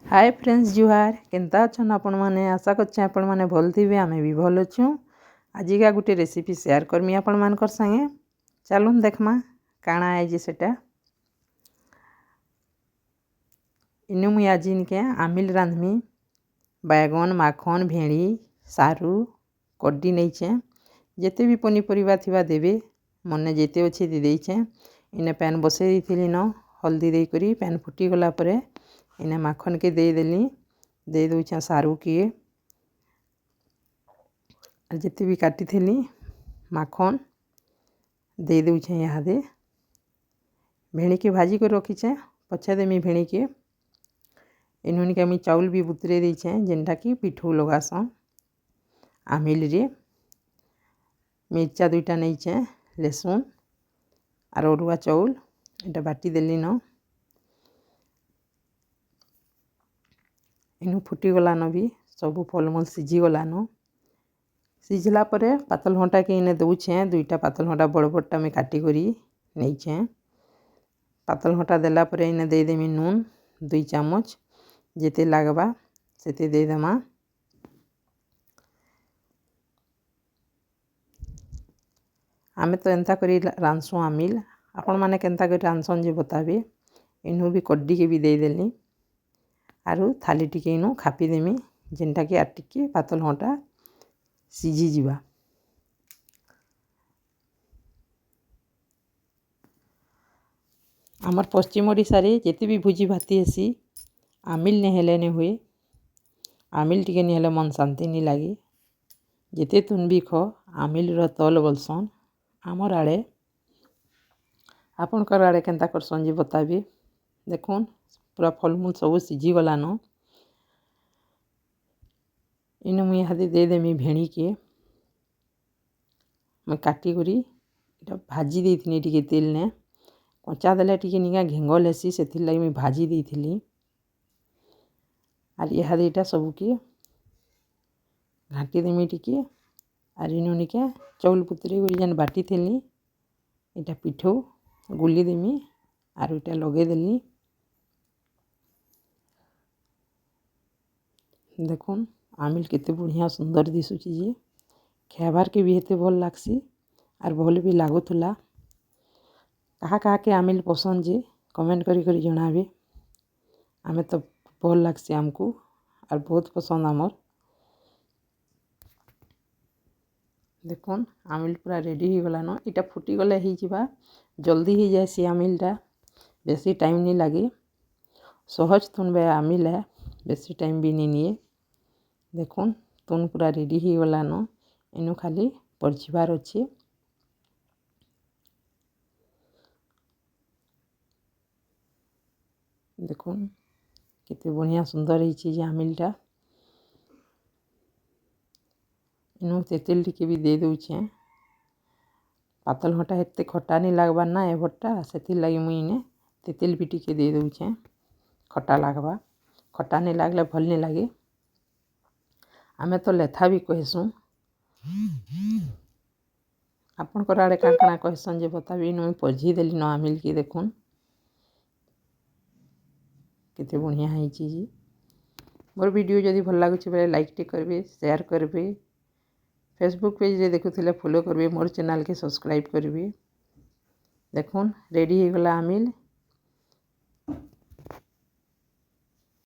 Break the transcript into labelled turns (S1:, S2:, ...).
S1: ହାଏ friends, ଜୁହାର। କେନ୍ତା ଅଛନ୍ ଆପଣମାନେ? ଆଶା କରୁଛେଁ ଆପଣମାନେ ଭଲ୍ ଥିବେ। ଆମେ ବି ଭଲ୍ ଅଛୁଁ। ଆଜିକା ଗୋଟେ ରେସିପି ସେୟାର କରମି ଆପଣମାନଙ୍କର ସାଙ୍ଗେ। ଚାଲୁନ୍ ଦେଖ୍ମା କାଣା ଆଏ ଯେ ସେଟା। ଇନୁ ମୁଇଁ ଆଜି ନିକେ ଆମିଲ୍ ରାନ୍ଧ୍ମି। ବାଇଗନ୍, ମାଖନ୍, ଭେଣ୍ଡି, ସାରୁ, କଡି ନେଇଛେଁ। ଯେତେ ବି ପନିପରିବା ଥିବା ଦେବେ, ମନେ ଯେତେ ଅଛି ଦେଇଛେଁ। ଇନେ ପ୍ୟାନ୍ ବସେଇ ଦେଇଥିଲି ନ, ହଳଦୀ ଦେଇକରି ପ୍ୟାନ୍ ଫୁଟିଗଲା ପରେ ଇନେ ମାଖନ୍କେ ଦେଇଦେଲି। ଦେଇ ଦଉଛେଁ ସାରୁକେ ଆର୍ ଯେତେ ବି କାଟିଥିଲି ମାଖନ୍ ଦେଇ ଦଉଛେଁ ଇହାଦେ। ଭେଣିକେ ଭାଜି କରି ରଖିଛେଁ, ପଛେ ଦେମି ଭେଣିକେ। ଇନୁନିକେ ମୁଇଁ ଚାଉଲ୍ ବି ବତୁରେଇ ଦେଇଛେଁ, ଯେନ୍ଟାକି ପିଠଉ ଲଗାସନ୍ ଆମିଲ୍ରେ। ମିର୍ଚା ଦୁଇଟା ନେଇଛେଁ, ଲେସୁନ୍ ଆର୍ ଅରୁଆ ଚାଉଲ୍ ଏଇଟା ବାଟିଦେଲି ନ। ଇନୁ ଫୁଟିଗଲାନ ବି, ସବୁ ଫଲମୂଲ୍ ସିଝିଗଲାନ। ସିଝିଲା ପରେ ପାତଲଘଣ୍ଟାକେ ଇନେ ଦଉଛେଁ। ଦୁଇଟା ପାତଲଘଣ୍ଟା ବଡ଼ ବଡ଼ଟା ମୁଇଁ କାଟିକରି ନେଇଛେଁ। ପାତଲଘଣ୍ଟା ଦେଲା ପରେ ଇନେ ଦେଇଦେମି ନୁନ୍ 2 ଚାମଚ, ଯେତେ ଲାଗ୍ବା ସେତେ ଦେଇଦେମା। ଆମେ ତ ଏନ୍ତା କରି ରାନ୍ଧସୁଁ ଆମିଲ୍, ଆପଣମାନେ କେନ୍ତା କରି ରାନ୍ଧସନ୍ ଯେ ବତାବେ। ଇନୁ ବି କଡିକେ ବି ଦେଇଦେଲି ଆରୁ ଥାଲି ଟିକେ ଇନୁ ଖାପିଦେମି, ଯେନ୍ଟାକି ଆର୍ ଟିକେ ପାତଲଘଣ୍ଟା ସିଝିଯିବା। ଆମର୍ ପଶ୍ଚିମ ଓଡ଼ିଶାରେ ଯେତେ ବି ଭୋଜି ଭାତି ହେସି, ଆମିଲ୍ ନି ହେଲେ ନି ହୁଏ। ଆମିଲ୍ ଟିକେ ନି ହେଲେ ମନ୍ ଶାନ୍ତି ନି ଲାଗେ। ଯେତେ ତୁନ୍ ବି ଖ, ଆମିଲ୍ର ତଲ୍ ବୋଲ୍ସନ୍ ଆମର୍ ଆଡ଼େ। ଆପଣଙ୍କର ଆଡ଼େ କେନ୍ତା କରସନ୍ ଯେ ବତାବେ। ଦେଖୁନ୍, ପୁରା ଫଲମୂଲ୍ ସବୁ ସିଝିଗଲାନ। ଇନୁ ମୁଇଁ ଇହାଦେ ଦେଇଦେମି ଭେଣିକେ। ମୁଇଁ କାଟିକରି ଏଇଟା ଭାଜି ଦେଇଥିଲି ଟିକେ ତେଲ୍ନେ। କଞ୍ଚା ଦେଲେ ଟିକେ ନିକା ଘେଙ୍ଗଲ୍ ହେସି, ସେଥିର୍ଲାଗି ମୁଇଁ ଭାଜି ଦେଇଥିଲି। ଆର୍ ଇହାଦେ ଏଇଟା ସବୁକେ ଘାଣ୍ଟି ଦେମି ଟିକେ। ଆର୍ ଇନୁ ନିକେ ଚାଉଲ୍ ବତୁରେଇ କରି ଯେନ୍ ବାଟିଥିଲି, ଏଇଟା ପିଠଉ ଗୁଲି ଦେମି ଆରୁ ଏଇଟା ଲଗେଇଦେଲି। ଦେଖୁନ୍, ଆମିଲ୍ କେତେ ବଢ଼ିଆ ସୁନ୍ଦର ଦିଶୁଛି ଯେ, ଖାଇବାର୍କେ ବି ଏତେ ଭଲ୍ ଲାଗ୍ସି ଆର୍ ଭଲ୍ ବି ଲାଗୁଥିଲା। କାହା କାହାକେ ଆମିଲ୍ ପସନ୍ଦ ଯେ କମେଣ୍ଟ କରି କରି ଜଣାବେ। ଆମେ ତ ଭଲ୍ ଲାଗ୍ସି ଆମକୁ ଆର୍ ବହୁତ ପସନ୍ଦ ଆମର୍। ଦେଖୁନ୍, ଆମିଲ୍ ପୁରା ରେଡ଼ି ହେଇଗଲାନ। ଏଇଟା ଫୁଟିଗଲେ ହେଇଯିବା, ଜଲ୍ଦି ହେଇଯାଏସି ଆମିଲ୍ଟା, ବେଶୀ ଟାଇମ୍ ନି ଲାଗେ। ସହଜ ତୁନ୍ ବେ ଆମିଲ୍ ହେ, ବେଶୀ ଟାଇମ୍ ବି ନି ନିଏ। ଦେଖୁନ୍, ତୁନ୍ ପୁରା ରେଡ଼ି ହେଇଗଲାନ। ଇନୁ ଖାଲି ପରଛିବାର୍ ଅଛି। ଦେଖୁନ୍, କେତେ ବଢ଼ିଆ ସୁନ୍ଦର ହେଇଛି ଯେ ଆମିଲ୍ଟା। ଇନୁ ତେତେଲ୍ ଟିକେ ବି ଦେଇ ଦଉଛେଁ। ପାତଲଘଣ୍ଟା ଏତେ ଖଟା ନି ଲାଗ୍ବାର୍ ନା ଏଭର୍ଟା, ସେଥିର୍ଲାଗି ମୁଇଁ ଇନେ ତେତେଲ୍ ବି ଟିକେ ଦେଇ ଦଉଛେଁ, ଖଟା ଲାଗ୍ବା। ଖଟା ନି ଲାଗଲେ ଭଲ୍ ନି ଲାଗେ। ଆମେ ତ ଲେଥା ବି କହେସୁଁ। ଆପଣଙ୍କର ଆଡ଼େ କାଣା କାଣା କହେସନ୍ ଯେ ବତାବି। ଇନୁ ମୁଇଁ ପଝି ଦେଲି ନ ଆମିଲ୍କେ। ଦେଖୁନ୍, କେତେ ବଢ଼ିଆ ହେଇଛି ଯେ। ମୋର୍ ଭିଡ଼ିଓ ଯଦି ଭଲ୍ ଲାଗୁଛି ବେଲେ ଲାଇକ୍ ଟେ କରିବେ, ସେୟାର କରିବେ। ଫେସବୁକ୍ ପେଜ୍ରେ ଦେଖୁଥିଲେ ଫଲୋ କରିବେ, ମୋର୍ ଚ୍ୟାନେଲ୍କେ ସବସ୍କ୍ରାଇବ୍ କରିବେ। ଦେଖୁନ୍, ରେଡ଼ି ହେଇଗଲା ଆମିଲ୍।